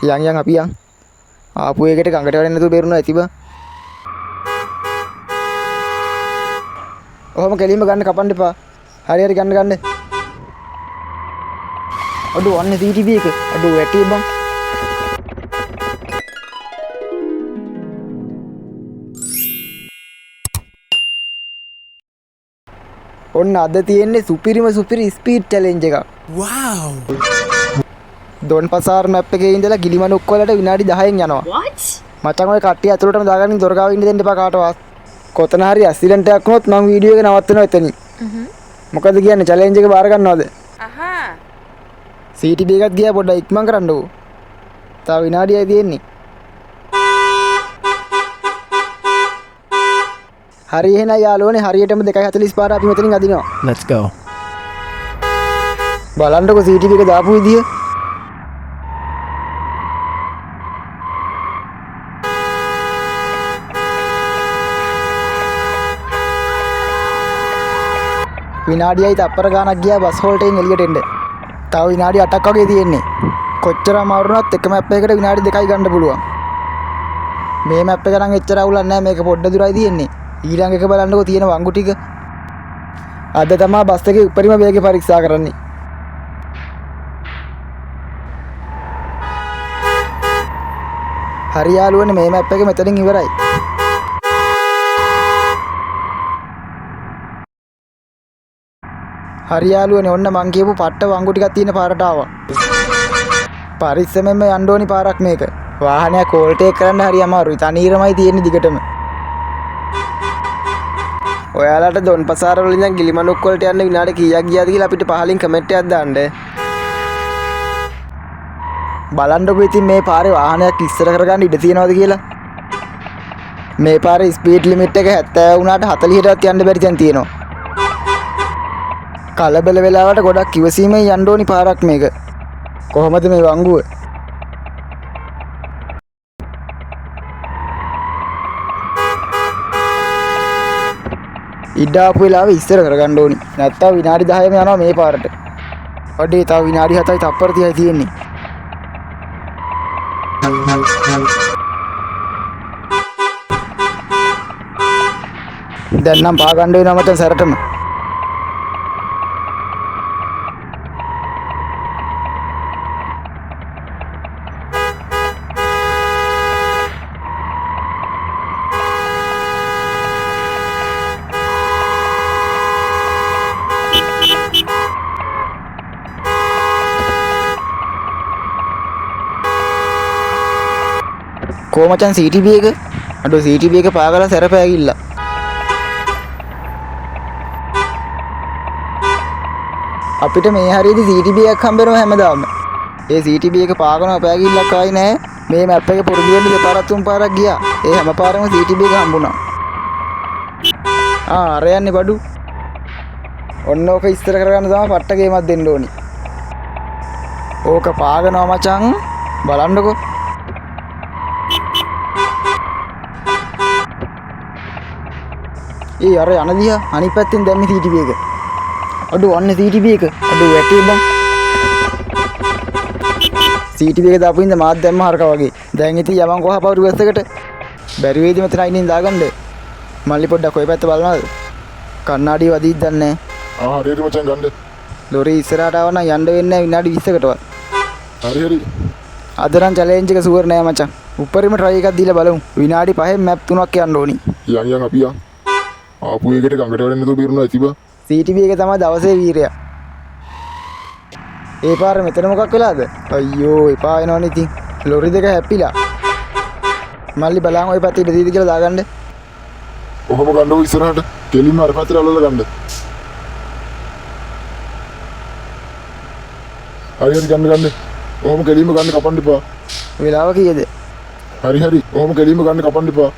යන් යන් අපි යන්. ආපු එකට ගඟට වැටෙන්න නැතුව බේරුණා ඇති බං. ඔහොම කෙලින්ම ගන්න කපන්න එපා. හරි හරි ගන්න ගන්න. අඩෝ අන්න CTB එක. අඩෝ වැටේ බං. ඔන්න අද තියෙන්නේ සුපිරිම සුපිරි ස්පීඩ් චැලෙන්ජ් එකක්. Wow. දොන්පසාර මැප් එකේ ඉඳලා ගිලිමනුක් වලට විනාඩි 10න් යනවා. What? මචං ඔය කට්ටිය ඇතුළටම දාගන්න දොර ගාව ඉන්න දෙන්න එපා කාටවත්. කොතන හරි ඇක්සිඩන්ට් එකක් වුණොත් මං වීඩියෝ එක නවත්තනවා එතනින්. මොකද කියන්නේ චැලෙන්ජ් එක බාර ගන්නවද? අහා. CTB එකත් ගියා පොඩ්ඩක් ඉක්මන් කරන්නකෝ. තව විනාඩියයි තියෙන්නේ. හරි එහෙනම් යාළුවනේ හරියටම 2:45 අපි මෙතනින් අදිනවා. Let's go. බලන්නකෝ CTB එක දාපු විදිය. විනාඩියයි තප්පර ගාණක් ගියා බස් හෝල්ට් එකෙන් එළියට එන්න. තව විනාඩි 8ක් වගේ තියෙන්නේ. කොච්චර අමාරු වුණත් එක මැප් එකකට විනාඩි 2යි ගන්න පුළුවන්. මේ මැප් එක නම් එච්චර අවුලක් නෑ, මේක පොඩ්ඩ දුරයි තියෙන්නේ. ඊළඟ එක බලන්නකෝ තියෙන වංගු ටික. අද තමා බස් එකේ උපරිම වේගය පරීක්ෂා කරන්නේ. හරි යාළුවනේ මේ මැප් එක මෙතනින් ඉවරයි. හරි යාළුවනේ ඔන්න මං කියපු පට්ට වංගු ටිකක් තියෙන පාරට ආවා. පරිස්සමෙන්ම යන්න ඕනි පාරක් මේක. වාහනයක් ඕවර්ටේක් කරන්න හරි අමාරුයි. තනීරමයි තියෙන්නේ දිගටම. ඔයාලට දොන්පසාර වල ඉඳන් ගිලිමනුක් වලට යන්න විනාඩි කීයක් ගියාද කියලා අපිට පහලින් කමෙන්ට් එකක් දාන්න. බලන්නකෝ ඉතින් මේ පාරේ වාහනයක් ඉස්සර කරගන්න ඉඩ තියෙනවද කියලා. මේ පාරේ ස්පීඩ් ලිමිට් එක 70 වුණාට 40ටවත් යන්න බැරි තැන් තියෙනවා. කලබල වෙලාවට ගොඩක් ඉවසීමෙන් යන්න ඕනි පාරක් මේක. කොහොමද මේ වංගුව? ඉඩ ආපු වෙලාවෙ ඉස්සර කරගන්න ඕනි. නැත්තම් විනාඩි 10ම යනවා මේ පාරට. අඩේ තව විනාඩි 7යි තප්පර 30යි තියෙන්නේ. දැන් නම් පා ගන්න වෙනවා මචං සැරටම. කෝ මචං CTB එක? අඩෝ CTB එක පාගලා සැර පෑගිල්ලා. අපිට මේ හරියදී CTB එකක් හම්බ වෙනවා හැමදාම. ඒ CTB එක පාගනවා පෑගිල්ලක් ආයි නෑ. මේ මැප් එක පුරුදු වෙන්න දෙපාරක් තුන් පාරක් ගියා. ඒ හැම පාරම CTB එක හම්බුණා. ආ අර යන්නේ බඩු. ඔන්න ඕක ඉස්තර කරගන්න තමයි පට්ට ගේමක් දෙන්න ඕනි. ඕක පාගනවා මචං බලන්නකෝ. ඒ අර යන දිහා අනිත් පැත්තෙන් දැම්මේ CTB එක. අඩෝ අන්න CTB එක. අඩෝ වැටේ බං. CTB එක දාපු හින්දා මාත් දැම්ම හරකා වගේ. දැන් ඉතින් යමන් කොහා පවුරු බස් එකට. බැරි වෙයිද මෙතන අයිනෙන් දාගන්න? මල්ලි පොඩ්ඩක් ඔය පැත්ත බලනවද? කණ්ණාඩිය වදීත් දන්නේ නෑ. ආ හරි හරි මචං ගන්න. ලොරි ඉස්සරහට ආව නම් යන්න වෙන්නේ නෑ විනාඩි 20කටවත්. හරි හරි. අද නම් චැලෙන්ජ් එක සුවර් නෑ මචං. උපරිම ට්‍රයි එකක් දීලා බලමු. විනාඩි 5න් මැප් 3ක් යන්න ඕනි. යන් යන් අපි යන්. ආපු එකට ගඟට වැටෙන්න නැතුව බේරුණා ඇති බං. CTB එක තමයි දවසේ වීරයා. ඒ පාර මෙතන මොකක් වෙලාද? අයියෝ එපා වෙනවනේ ඉතින්. ලොරි දෙක හැප්පිලා. මල්ලි බලන් ඔය පැත්තේ ඉඩ දීද කියලා දාගන්න. ඔහොම ගන්නකො ඉස්සරහට. කෙලින්ම අර පැත්තට අල්ලලා ගන්න. හරි හරි ගන්න ගන්න. ඔහොම කෙලින්ම ගන්න කපන්න එපා. වෙලාව කීයද? හරි හරි. ඔහොම කෙලින්ම ගන්න කපන්න එපා.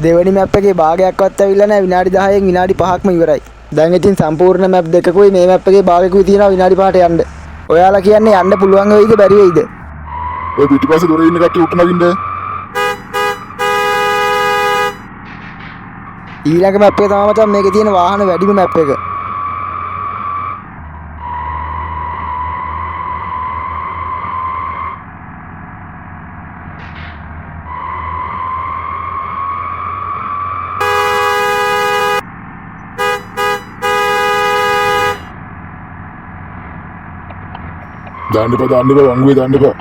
දෙවෙනි මැප් එකේ භාගයක්වත් ඇවිල්ලා නැහැ. විනාඩි 10න් විනාඩි 5ක්ම ඉවරයි. දැන් ඉතින් සම්පූර්ණ මැප් දෙකකුයි මේ මැප් එකේ භාගයකුයි තියෙනවා විනාඩි 5ට යන්න. ඔයාලා කියන්නේ යන්න පුළුවන් වෙයිද බැරි වෙයිද? ඔය පිටිපස්සේ දොරේ ඉන්න කට්ටිය උට නගින්න. ඊළඟ මැප් එක තමයි මචං මේකේ තියෙන වාහන වැඩිම මැප් එක. දාන්න එපා, දාන්න එපා, වංගුවේ දාන්න එපා.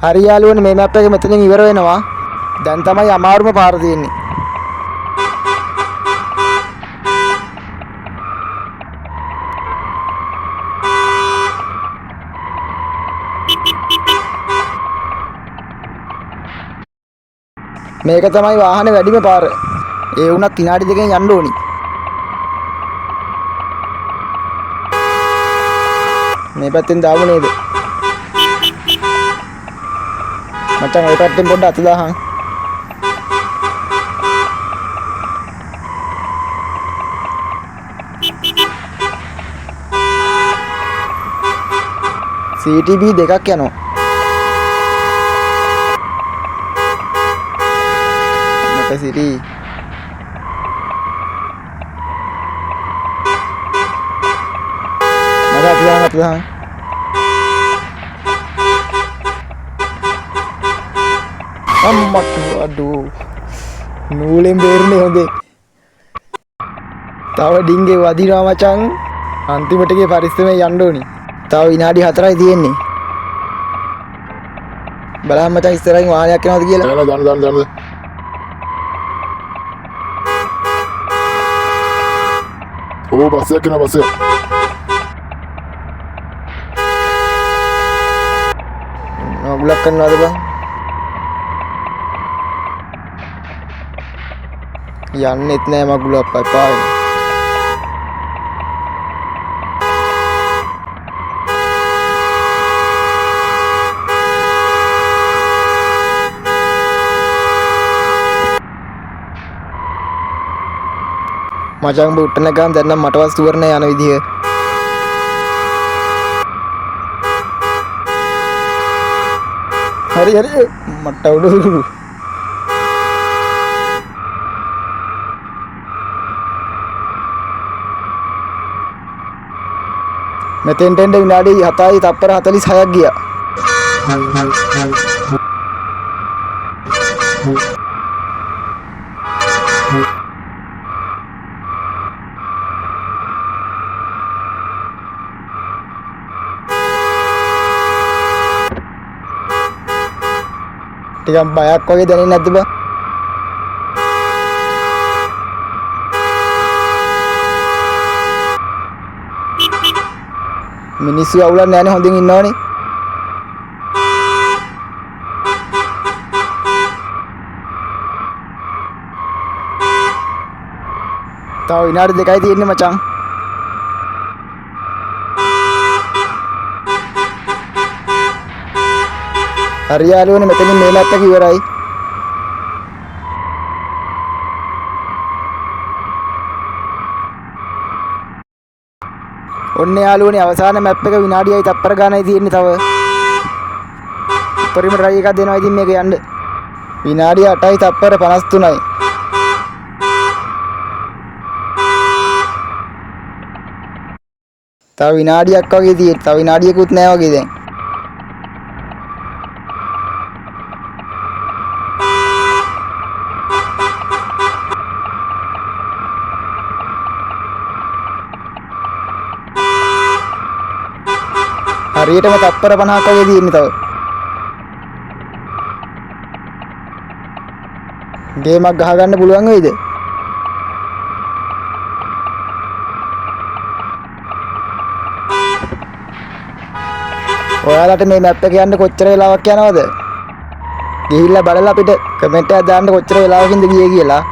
හරි යාළුවනේ, මේ මැප් එක මෙතනින් ඉවර වෙනවා. දැන් තමයි අමාරුම පාර තියෙන්නේ. මේක තමයි වාහන වැඩිම පාර. ඒ වුණත් විනාඩි දෙකෙන් යන්න ඕනි. මේ පැත්තෙන් දාමු නේද? මචං ඔය පැත්තෙන් පොඩ්ඩක් අත දාහන්. CTB දෙකක් යනවා. මට සිරි. මට අත දාහන්, අත දාහන්. අම්මට අඩෝ, නූලෙන් බේරුනේ හොඳේ. තව ඩිංගේ වදිනවා මචං. අන්තිමට ගියේ පරිස්සමෙන් යන්න ඕනි. තව විනාඩි 4යි තියෙන්නේ. බලන්න මචං ඉස්සරහින් වාහනයක් එනවද කියලා. නෑ නෑ, දාන්න දාන්න දාන්න. ඕ බස් එකක් එනවා, බස් එකක්. මගුලක් කරනවද බං? යන්නෙත් නෑ මගුල අප්පා, එපා වෙනවා. මචං උඹ උට්ටන ගමන් දැන් නම් මටවත් සුවර් නෑ යන විදිහ. හරි හරි, මට අවුලු. මෙතෙන්ට එන්න විනාඩි 7යි තප්පර 46ක් ගියා. ටිකක් බයක් වගේ දැනෙන්නේ නැද්ද බං? මිනිස්සු අවුලක් නෑනේ, හොඳින් ඉන්නවනේ. තව විනාඩි දෙකයි තියෙන්නේ මචං. හරි යාළුවනේ, මෙතනින් මේ ලැප් එක ඉවරයි. ඔන්න යාළුවනේ අවසාන මැප් එක විනාඩියයි තප්පර ගානයි තියෙන්නේ තව. උපරිම ට්‍රයි එකක් දෙනවා ඉතින් මේක යන්න. විනාඩි 8යි තප්පර 53යි. තව විනාඩියක් වගේ තියෙන්නේ. තව විනාඩියකුත් නෑ වගේ දැන්. හරියටම තප්පර 50ක් වගේ තියෙන්නේ තව. ගේමක් ගහගන්න පුළුවන් වෙයිද? ඔයාලට මේ මැප් එක යන්න කොච්චර වෙලාවක් යනවද? ගිහිල්ලා බලලා අපිට කමෙන්ට් එකක් දාන්න කොච්චර වෙලාවකින්ද ගියේ කියලා.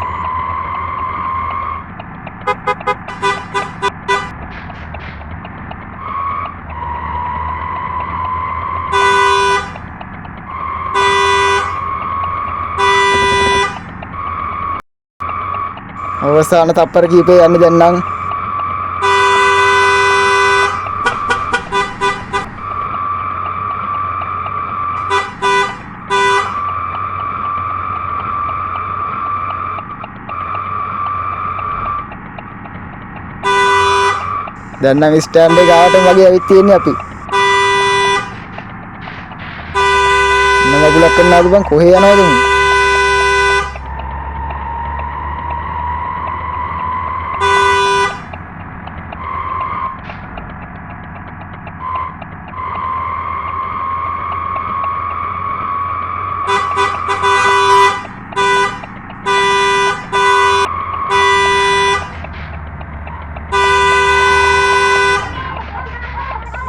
අවසාන තප්පර කීපය යන්නේ දැන් නම්. දැන් නම් ස්ටෑන්ඩ් එක ආවටම වගේ ඇවිත් තියෙන්නේ අපි. මගුලක් කරනවද බං, කොහේ යනවද මුන්?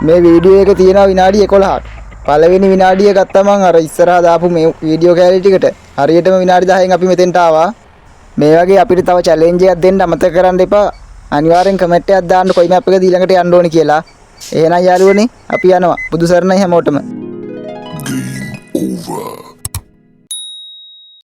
මේ වීඩියෝ එක තියෙනවා විනාඩි 11ක්. පළවෙනි විනාඩිය ගත්තා මං අර ඉස්සරහා දාපු මේ වීඩියෝ කැලේ ටිකට. හරියටම විනාඩි 10න් අපි මෙතෙන්ට ආවා. මේ වගේ අපිට තව චැලෙන්ජ් එකක් දෙන්න අමතක කරන්න එපා. අනිවාර්යෙන් කමෙන්ට් එකක් දාන්න කොයි මැප් එකද ඊළඟට යන්න ඕනි කියලා. එහෙනම් යාළුවනේ අපි යනවා. බුදු සරණයි හැමෝටම. Game over.